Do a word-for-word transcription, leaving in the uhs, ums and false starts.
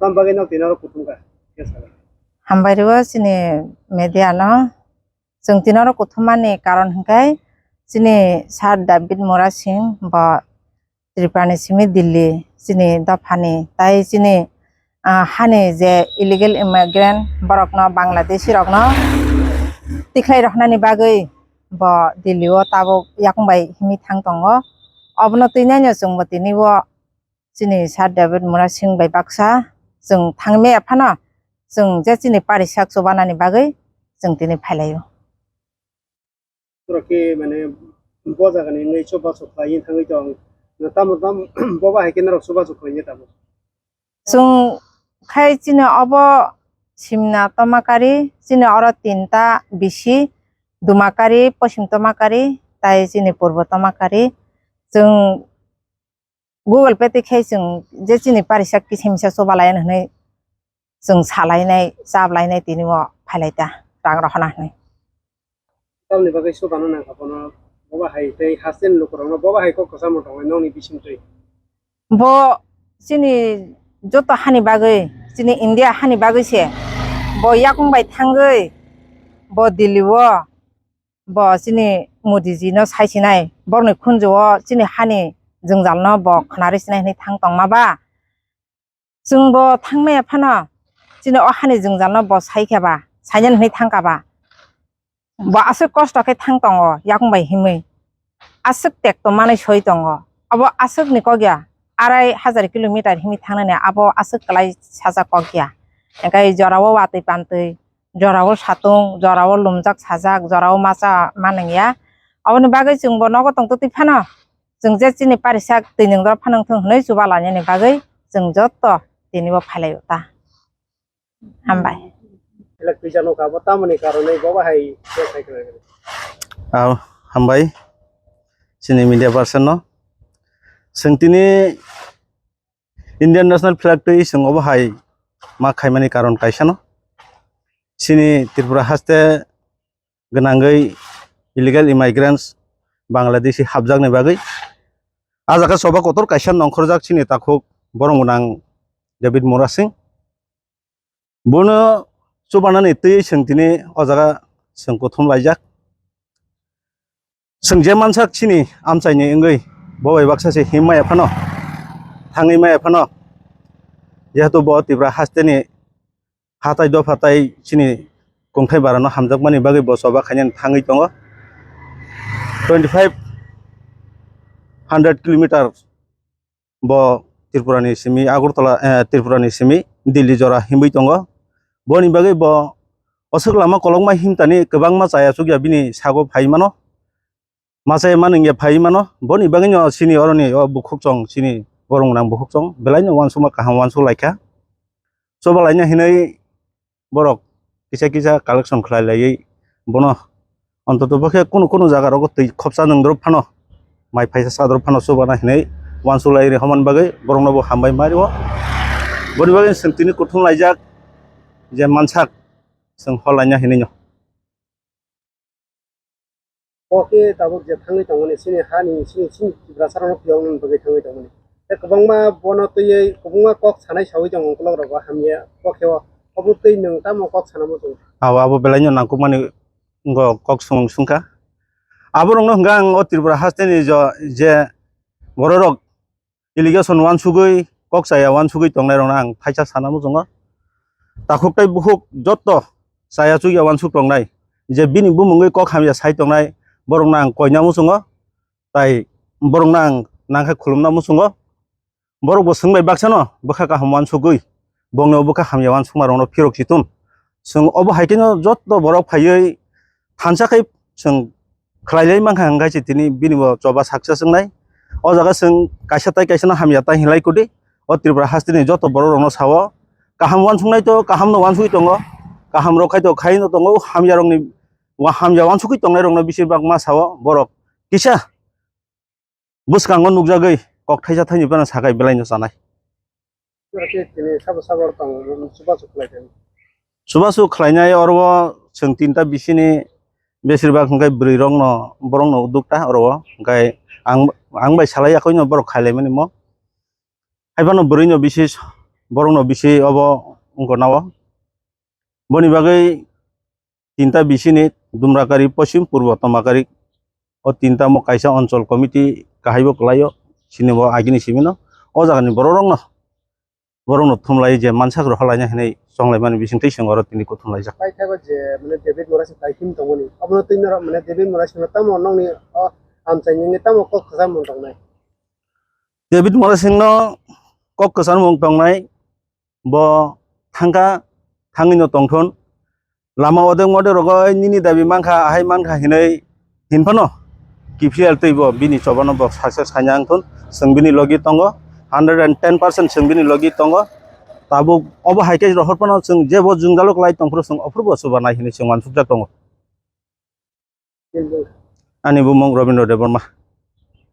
Tam bagwi nok tini oro kuthum kha? Yes, sir. Hambai rwo chini media no. Chwng tini oro kuthumani karon hwnkhe chini Sir David Murasing bo Tripura ni simi Delhi chini dophani tai chini, ah, hani je illegal immigrant borokno Bangladeshi rokno tikhlai roknani bagwi bo Delhi o tabuk yakung bai himwi thang tongo. Obono twi naino chwngbo tini bo chini Sir David Murasing bai baksa chwng thangwi maya phano chwng je chini parisak chubanani bagwi chwng tini phailaio. Borok khe mane bo jaga ni wngwi chubachu khlaiwi thangwi tong. Tamo tam bo bahai khe norok chubachu khlainai tamo? Chwng khai chini obo simna tomakari, chini oro tinta bisi, Dumakari, Posim Tomakari, tai chini Purbo Tomakari. Chwng Google Pay twi khai chwng je chini parisak kisa misa chuba laiya hwnwi chwng salainai, chap lainai tini o phailai ta rang rohorna hwnwi. Tamni bagwi chuba no nang kha bono, boba hai tei haste ni lukurokno boba hai kok kwchangma tongnai nokni bisingtwi. Bo chini joto hani bagwi, chini India hani bagwi se bo yakung bai thangwi bo Delhi o bo chini Modi ji no sai sinai, borokni khunju o chini hani jwngjal no bo khwnarwi sinai hwnwi thang tongma ba. Chwng bo thang maya phano chini o hani jwngjal no bo sai kha ba, sainani hwnwi thang kha ba. Bo aswk kosto khe thang tongo yakung bai himwi. Aswk tekto manwi soi tongo. Abo aswk ni kok ya, arai hajar kilometer himwi thangnani abo aswk kwlai sajak kok ya. Hwnkhe jorao watwi pantwi, jorao satung, jorao lumjak sajak, jorao macha manwng ya. Aboni bagwi chwngbo nogo tongtwtwi phano chwng je chini parisak twi nwng doro phano wngthung hwnwi chuba lainani bagwi chwng joto tini bo phailaio ta. Hambai. Elak twijak nokha, abo tamoni karonwi bobo hai khe sai kwrwi. Aw, hambai. Chini media person no. Chwng tini Indian national flag twi chwng obo hai ma khaimani karon kaisa no. Chini Tripura haste gwnangwi illegal immigrants Bangladeshi hapjakni bagwi. A jaga choba kotor kaisa nongkhorjak chini takhuk borong gwnang David Murasing. Bono chubanani twi chwng tini o jaga chwng kuthum laijak. Chwng je mansak chini amchaini wngwi bo bai baksa se him maya phano, thangwi maya phano. Jehetu bo Tripura hasteni hatai dopha tai chini kongthai barano hamjakmani bagwi bo choba khainani thangwi tongo. Twenty five hundred kilometer bo Tripura ni simi Agartala, eh, Tripura ni simi Delhi jora himwi tongo. Boni bagwi bo oswk lama kolokma himtani kwbangma chaya chukya bini sago phai mano. Machai manwng ya phai mano. Boni bagwi no chini oroni o bukhuk chong, chini borong nang bukhuk chong belai no uansukma kaham uansuk laikha. Choba laina hinwi borok kisa kisa collection khlai laiwi bono ontoto bokhe kunu kunu jaga rogo twi khopsa nwng drop phano mai phaisa sa drop phano chubana hinwi uansuk lai rihormani bagwi borokno bo hambai ma rio. Boni bagwi chwng tini kuthum laijak je mansak chwng hor laina hinwi no. O khe tabuk je thangwi tongmani chini hani, chini, chini Tiprasarokno phiyoknani bagwi thangwi tongmani. Tei kwbangma bono twiwi kwbangma kok sanai saui tongo ukulok rogo hamya kok khe o. Obo twi nwng tamo kok sana muchung? Abo, abo belaino nangkukmani wngkha kok swng swngkha. Aborokno hwnkha ang o Tripura hasteni jo, je bororok allegation uansugwi, kok chaya uansugwi tongnairokno ang thaisa sana muchungo. Takhuk tei bukhuk jotto chaya chukya uansuk tongnai, je bini bumungwi kok hamya sai tongnai, borokno ang koina muchungo, tai borokno ang nangkhe khulumna muchungo. Borokbo chwng bai baksano bwkha kaham uansugwi, bongni o bwkha hamya uansukmarokno phirok chitun. Chwng obo hai kheno jotto borok phaiwi thansa khai chwng khlai lai mankha, hwnkhe se tini bini bo choba success wngnai. O jaga chwng kaisa tai kaisa no hamya tai hinlai kudi. O Tripura hasteni joto borok rokno sao, kaham uansuknai to kaham no uansugwi tongo, kaham rok khai to khai no tongo, hamya rokni wa-, hamya uansugwi tongnai rokno bisi bak ma sao borok kisa bwskango nukjagwi kok thaisa thaini phano sakai belai no chanai. Oro khe tini sabo sabo tong chubachu khlai khe. Chubachu khlainai oro chwng tinta bisini besir bak hwnkhe bwrwi rokno borokno uduk ta oro o hwnkhe ang ang bai salai yakhwino borok khailai mani mo. Haiphano bwrwino bisi borokno bisi obo wngkha nao. Boni bagwi tinta bisini Dumrakari, Poschim, Purbo, Tomakari, o tinta mo kaisa onchol committee kahaibo kwlaio, sini bo agini simino o jagani bororokno, borokno thumlai je mansak rohorlaina hinwi chonglaimani bisingtwi chwng oro tini kuthumlaijak. Paithago je, mane, David Murasing kaithim tongmani, obono twi norok, mane, David Murasingno tamo nokni o amchaini tamo kok kwcharmung tongnai? David Murasingno kok kwcharmung tongnai, bo thangkha, thangwino tongthun. Lama odek modek rogo nini dabi mankha, ahai mankha hinwi hinphano kiphilal twibo bini chobano bo success khaina wngthun. Chwng bini logi tongo, hundred and ten percent chwng bini logi tongo. Tabuk obo hai khe rohor phano chwng jebo jwngjalo kwlai tongphuru chwng ophuru bo chubanai hinwi chwng uansukjak tongo. Ani bumung Robindra Debbarma.